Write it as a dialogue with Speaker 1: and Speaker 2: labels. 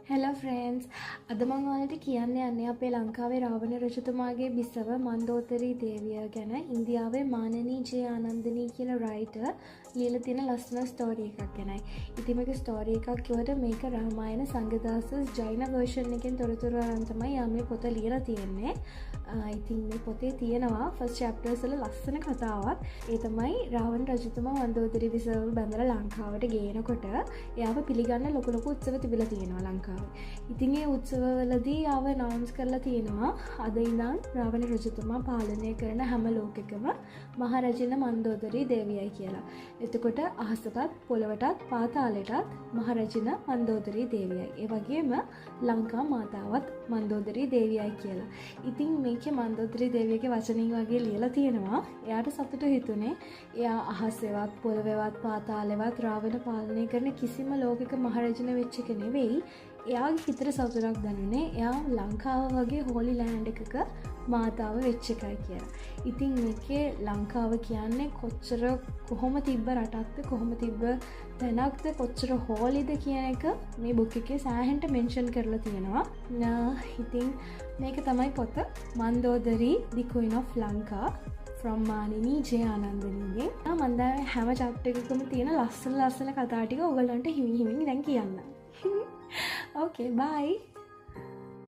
Speaker 1: Hello friends, අද මං ඔයාලට කියන්න යන්නේ අපේ ලංකාවේ රාවණ රජතුමාගේ බිසව මන්දෝදරී දේවිය ගැන ඉන්දියාවේ මානනී ජේ ආනන්දනී කියන රයිටර් ලියලා තියෙන ලස්සන ස්ටෝරි එකක් ගැනයි. ඉතින් මේක ස්ටෝරි එකක් කිව්වට මේක රාමායන සංඝදාසස් ජෛන වර්ෂන් එකෙන් තොරතුරු අරන් තමයි යා මේ පොත ලියලා තියෙන්නේ. ඉතින් මේ පොතේ තියෙනවා ෆස්ට් චැප්ටර්ස් වල ලස්සන කතාවක්. ඒ තමයි රාවණ රජතුමා මන්දෝදරී බිසවව බැඳලා ලංකාවට ගේනකොට එයාව පිළිගන්න ලොකු ලොකු උත්සව තිබිලා තියෙනවා ලංකාවේ. ඉතින් ඒ උත්සවවලදී ආව ඇනවුන්ස් කරලා තියෙනවා අද ඉඳන් රාවණ රජතුමා පාලනය කරන හැම ලෝකෙකම මහරජින මන්දෝදරී දේවියයි කියලා. එතකොට අහසටත් පොළවටත් පාතාලෙටත් මහරජින මන්දෝදරී දේවියයි. ඒ වගේම ලංකා මාතාවත් මන්දෝදරී දේවියයි කියලා. ඉතින් මේකේ මන්දෝදරී දේවියගේ වචනින් වගේ ලියලා තියෙනවා. එයාට සතුටු හිතුනේ එයා අහසෙවත් පොළවෙවත් පාතාලෙවත් රාවණ පාලනය කරන කිසිම ලෝකෙක මහරජින වෙච්ච එක නෙවෙයි. එයාගේ හිතට සතුටක් දැනුනේ එයා ලංකාව වගේ හෝලි ලෑන්ඩ් එකක මාතාව වෙච්ච එකයි කියලා. ඉතින් මේකේ ලංකාව කියන්නේ කොච්චර කොහොම තිබ්බ රටක්ද, කොහොම තිබ්බ තැනක්ද, කොච්චර හෝලිද කියන එක මේ බුක් එකේ සෑහෙන්ට මෙන්ෂන් කරලා තියෙනවා. ඉතින් මේක තමයි පොත මන්දෝදරී The Queen of Lanka from Malini J ආනන්දනීගෙන්. මම දැන් හැම චැප්ටර් එකකම තියෙන ලස්සන ලස්සන කතා ටික ඔයගොල්ලන්ට හිමින් හිමින් දැන් කියන්නම්. Okay, bye.